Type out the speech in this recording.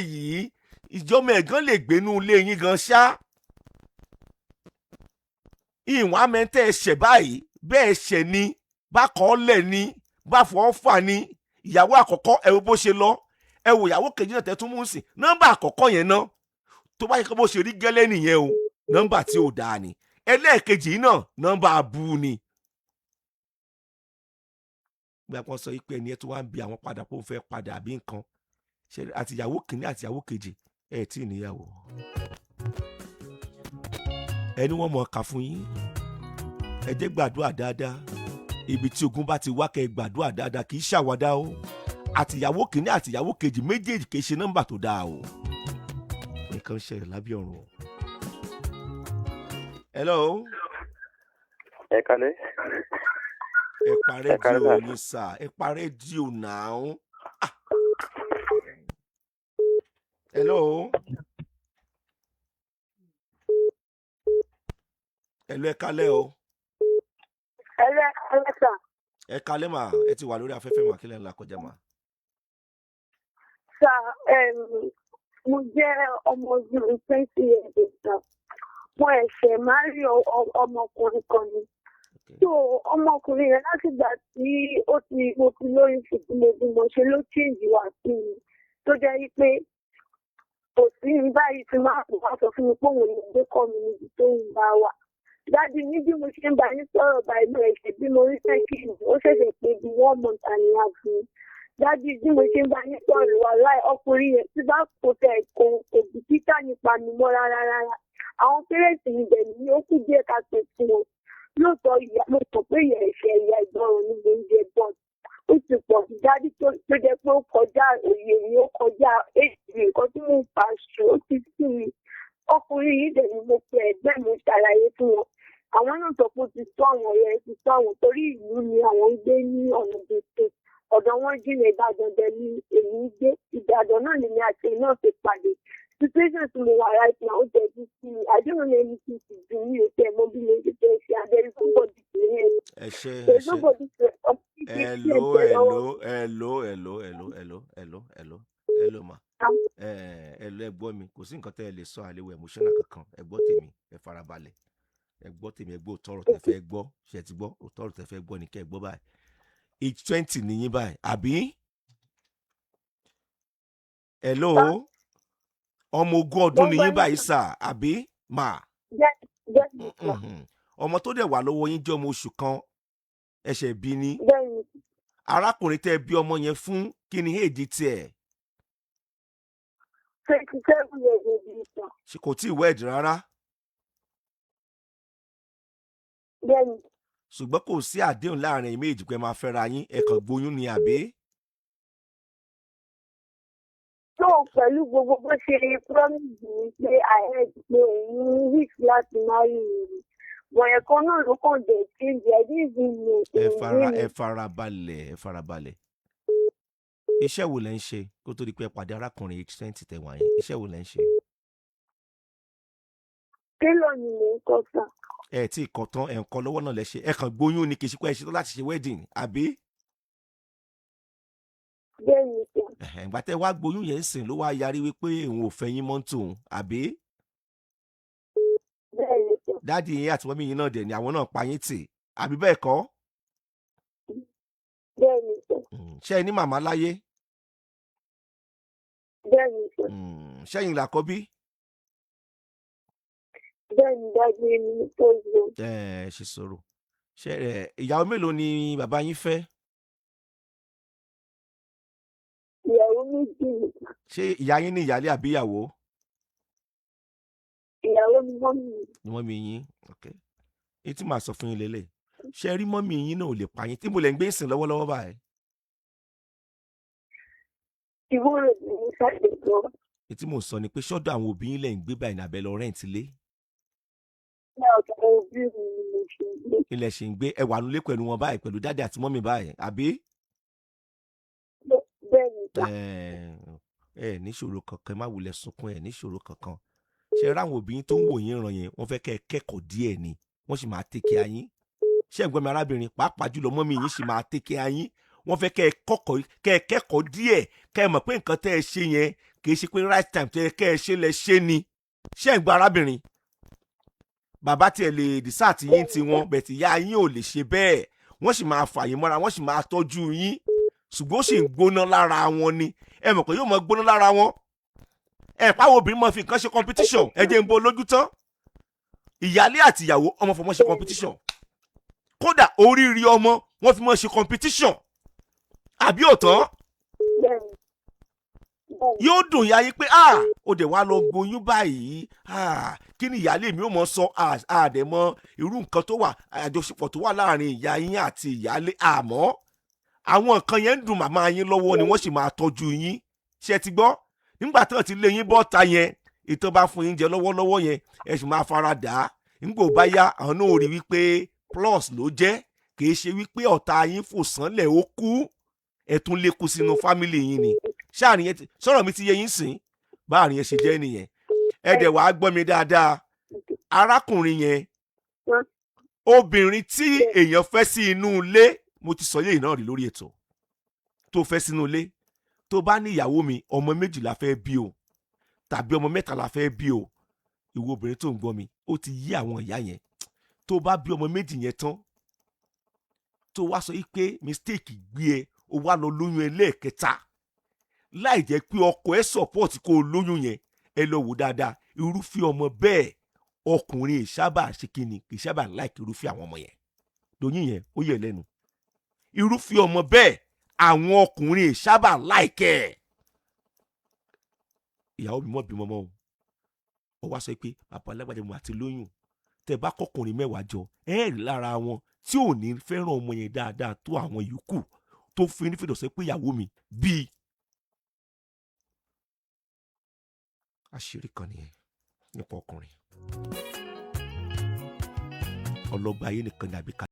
Yìí ìjọba ẹ̀gán lè gbénú ilé yín gan ṣá. Ìwọ̀n amẹ́tẹ́ ẹ̀ṣẹ̀ báyìí bẹ́ẹ̀ ṣẹ̀ ni, bákọ́ lẹ̀ ni, báfọ́ fà ni. Ìyàwó àkọ́kọ́, ẹ wo bó ṣe lọ. Ẹ wo ìyàwó kejì náà tẹ́tún mú sí. Nọ́mbà àkọ́kọ́ yẹn náà, tó bá yẹ kó bó ṣe rí gẹ́lẹ́ nìyẹn o, nọ́mbà tí ò dáa ni. Ẹlẹ́ẹ̀kejì náà, nọ́mbà abú ni. Bí a kàn sọ yìí pé ẹni ẹ tó wá ń bi àwọn padà pé òun fẹ́ padà àbí nǹkan ṣe, àti ìyàwó kìíní àti ìyàwó kejì, ẹ tí ì níyàwó. Ẹni wọ́n mọ̀ ká fún yín, ẹ jẹ́ gbàdúrà dáadáa. Ibi tí ogun bá ti wá, kẹ́ ẹ gbàdúrà dáadáa, kì í ṣàwádà o. Àtìyàwó kìíní àtìyàwó kejì méjèèjì, kì í ṣe nọ́mbà tó dáa o. Nǹkan ṣẹlẹ̀ lábẹ́ ọ̀run o. Hello. Ẹ kalẹ́. Ẹ pa rédíò yín sà, ẹ pa rédíò náà. Ah. Hello. Hello, ẹ kalẹ́ o. Hello, ẹ kalẹ́ sà. Ẹ kalẹ́ mà, ẹ ti wà lórí afẹ́fẹ́ mà. Kílẹ̀ ńlá kọjá mà? Sà, mo jẹ́ ọmọ ọdún 20 years sà. Mo ẹ̀ṣẹ̀ máa rí ọmọkùnrin kan ni. So ọmọkùnrin yẹn, látìgbà tí ó ti mo ti lóyún sí, tí mo bímọ, ṣe ló change wá sí mi, tó jẹ́ wípé kò sí ní báyìí tí máa kó wá sọ fún mi pé òun lè gbé kọ́ mi níbi tó ń bá wà. Daddy, ní bí mo ṣe ń bá yín sọ̀rọ̀ báyìí, mo ẹ̀ṣẹ̀ bí mo rí sẹ́kìnì, ó ṣẹ̀ṣẹ̀ pé bí one month and a half ni. Daddy, bí mo ṣe ń bá yín sọ̀rọ̀, wà láì, ọkùnrin yẹn tí bá kò tẹ̀ kò bìkítà nípa mi mọ́ rárá rárá. Àwọn parents mi dẹ̀ ní ó kù díẹ̀ ká pè fún wọn. Lóòótọ́, ìyá mo mọ̀ pé ìyà ẹ̀ṣẹ̀, ìyà ìgbọràn ni mo ń jẹ, but ó ti pọ̀ jù, daddy, tó jẹ́ pé ó kọjá òye mi, ó kọjá èyí nǹkan tí mò ń pa ṣù, ó ti sú mi. Ọkùnrin yìí dẹ̀ ni mo pe ẹ̀gbẹ́ mi, ṣàlàyé fún wọn. Àwọn náà sọ pé ó ti tó àwọn, ọ̀rẹ́ ti tó àwọn, torí ìlú ni àwọn ń gbé ní ọ̀nà gbèsè, ọ̀dọ̀ wọn jìnnà. Ìbàdàn dẹ̀ ni èmi ń gbé, Ìbàdàn náà lèmi àti èmi náà ti pàdé. Situation tí mo wà right now, ó jẹ́ ti sí mi. I don't know anything to do. Mi ò tẹ̀ mọ́ bí mo ṣe fẹ́ ṣe, and there is nobody to help. Ẹ ṣe, ẹ There is ṣe. nobody to help. Hello, hello, hello, hello, hello, hello, hello, hello, hello ma. Ẹ hello, ẹ gbọ́ mi. Kò sí nǹkan tẹ́ ẹ lè sọ àlewò emotional kankan. Ẹ gbọ́ tèmi, ẹ farabalẹ̀. Ẹ gbọ́ tèmi, ẹ gbọ́ òtọ́rọ̀ tẹ́ fẹ́ gbọ́. Ṣe ti gbọ́ òtọ́rọ̀ tẹ́ fẹ́ gbọ́ ni kẹ́ ẹ gbọ́ báyìí. Age 20 nìyín báyìí, àbí? Hello, ọmọ 20 ọdún nìyín báyìí sà, àbí mà? Ọmọ tó dẹ̀ wà lọ́wọ́ yín jẹ́ ọmọ oṣù kan, ẹsẹ̀ bí ní. Bẹ́ẹ̀ni. Arákùnrin tẹ́ bí ọmọ yẹn fún, kí ni èjì tiẹ̀? 27 years old sir. Ṣé kò tí ì wed rárá? Bẹ́ẹ̀ni. Ṣùgbọ́n kò sí àdéhùn láàrin ẹ̀yin méjì pé ẹ máa fẹ́ra yín, ẹ kàn gbóyún ni, àbí? So pẹ̀lú gbogbo bó ṣe promise mi pé I heard pé òun wish láti marry mi, but ẹ̀kan náà ló kàn dé change. I didn't even know. Ẹ fara ẹ fara balẹ̀, ẹ fara balẹ̀. Iṣẹ́ wo lẹ ń ṣe kó tó di pé ẹ pàdé arákùnrin age 20 tẹ̀wọ̀n yẹn? Iṣẹ́ wo lẹ ń ṣe? Tailor ni mò ń kọ́ sà. Ẹ tí ì kọ́ tán, ẹ̀ ń kọ́ lọ́wọ́ náà lẹ ṣe. Ẹ kàn gbóyún ni, kì í ṣe pé ẹ ṣe tán láti ṣe wedding, àbí? Bẹ́ẹ̀ni sà. Ẹ̀hẹ̀n, ìgbà tẹ́ wá gbóyún yẹn ń sìn ló wá yarí wípé òun ò fẹ́ yín mọ́ tòun, àbí? Bẹ́ẹ̀ni sà. Daddy yín àti mummy yín náà dẹ̀ ni àwọn náà pa yín tì, àbí bẹ́ẹ̀ kọ́? Bẹ́ẹ̀ni sà. Ṣé ẹ ní màmá láyé? Bẹ́ẹ̀ni sà. Ṣẹ́yìn làkọ́bí? Bẹ́ẹ̀ni daddy, èmi ní first born. Ẹ ṣe sọ̀rọ̀. Ṣé ẹ, ìyàwó mélòó ni bàbá yín fẹ́? Ìyàwó méjì ni. Ṣé ìyá yín ní ìyálé àbí ìyàwó? Ìyàwó ni mummy mi. Ni mummy yín. Ok, èyí tí màá sọ fún yín lélẹ̀, ṣé rí mummy yín náà ò lè pa yín tí mo lè ń gbé ìsìn lọ́wọ́lọ́wọ́ báyìí. Ìwó Road ni mo ṣàgbé gan. Èyí tí mò ń sọ ni pé, ṣọ́dọ̀ àwọn òbí yín lẹ̀ ń gbé báyìí ní abẹ́ lọ rent ilé? Ní ọ̀dọ̀ àwọn òbí mi ni mo ṣe ń gbé. Ilẹ̀ ṣì ń gbé, ẹ wà nulẹ̀ pẹ̀lú wọn báyìí, pẹ̀lú daddy àti mummy báyìí, àbí? Bẹ́ẹ̀ni sà. Ẹ níṣòro kankan, ẹ má wulẹ̀ sunkún, ẹ níṣòro kankan. Ṣe ráwọn òbí yín tó ń wò yín ràn yẹn, wọ́n fẹ́ kẹ́ ẹ kẹ́kọ̀ọ́ díẹ̀ ni, wọ́n sì máa take care yín. Ṣé ẹ̀gbọ́n mi, arábìnrin, pàápàá jùlọ mummy yín sì máa take care yín. Wọ́n fẹ́ kẹ́ ẹ kọ́kọ́, kẹ́ ẹ kẹ́kọ̀ọ́ díẹ̀, kẹ́ ẹ mọ̀ pé nǹkan tẹ́ ẹ ṣe yẹn kì í ṣe pé right time tẹ́ ẹ kẹ́ ẹ ṣe lẹ ṣe ni. Ṣé ẹ̀ ń gba, arábìnrin? Bàbá tiẹ̀ lè desert yín tiwọn, bẹ̀ tí ìyá yín ò lè ṣe bẹ́ẹ̀. Wọ́n sì máa fà yín mọ́ra, wọ́n sì máa tọ́jú yín, ṣùgbọ́n ó sì ń gbóná lára wọn ni. Ẹ mọ̀ pé yóò mọ gbóná lára wọn. Ẹ pàwọn obìnrin máa fi nǹkan ṣe competition. Ẹ jẹ́ ń bo lójú tán. Ìyálé àti ìyàwó, ọmọ fọmọ ṣe competition. Kódà oríire ọmọ, wọ́n fi mọ́ ṣe competition, àbí òtán? Bẹ́ẹ̀ni. Bẹ́ẹ̀ni. Yóò dùn ya yín pé, ah, ó dẹ̀ wá lọ gboyún báyìí. Ah, kí ni ìyáálé mi ò mọ sọ? Àdẹ̀mọ irú nǹkan tó wà, àjọṣepọ̀ tó wà láàrin ìyá yín àti ìyáálé. Àmọ́ àwọn nǹkan yẹn ń dùn màmá yín lọ́wọ́ ni, wọ́n sì máa tọ́jú yín. Ṣé ẹ ti gbọ́? Nígbà tí wọ́n ti lé yín bọ́ta yẹn, ìtàn bá fún yín jẹ lọ́wọ́lọ́wọ́ yẹn, ẹ sì máa fara dà á. Nígbà ó bá yá, àwọn náà rí wípé plus ló jẹ́. Kì í ṣe wípé ọ̀tá yín fò sánlẹ̀ ó kú, ẹ tún lékún sínú family yín ni. Ṣáàrin yẹn sọ̀rọ̀ mi ti yé yín sìn? Báàrin yẹn ṣe jẹ́ nìyẹn. Ẹ dẹ̀ wàá gbọ́ mi dáadáa, arákùnrin yẹn. Obìnrin tí èèyàn fẹ́ sí inú ilé, mo ti sọ yéèyàn náà rí lórí ètò, tó fẹ́ sínú ilé, tó bá ní ìyàwó mi, ọmọ méjì la fẹ́ bí o, tàbí ọmọ mẹ́ta la fẹ́ bí o. Ìwọ obìnrin tó ń gbọ́ mi, ó ti yí àwọn ìyá yẹn. Tó bá bí ọmọ méjì yẹn tán, tó wá sọ yìí pé mistake gbé ẹ, ó wá lọ lóyún ẹlẹ́ẹ̀kẹta láì jẹ́ pé ọkọ ẹ support kó o lóyún yẹn, ẹ lọ wò dáadáa, irúfẹ́ ọmọ bẹ́ẹ̀, ọkùnrin ìsábà ṣe kíni, kì í sábà like irúfẹ́ àwọn ọmọ yẹn. Lóyún yẹn, ó yẹ lẹ́nu. Irúfẹ́ ọmọ bẹ́ẹ̀, àwọn ọkùnrin ìsábà like ẹ̀. Ìyàwó mi mọ̀ bímọ mọ́ o, ó wá sọ pé bàbá alágbàdé mo àti lóyún. Tẹ bá kọkùnrin 10 jọ, ẹ rí lára wọn tí ò ní fẹ́ràn ọmọ yẹn dáadáa tó àwọn yòókù, tó fi ní fìdọ̀sẹ́ pé ìyàwó mi bíi. Àṣírí kan nìyẹn nípa ọkùnrin. Ọlọ́gbà ayé nìkan ni àbí ká.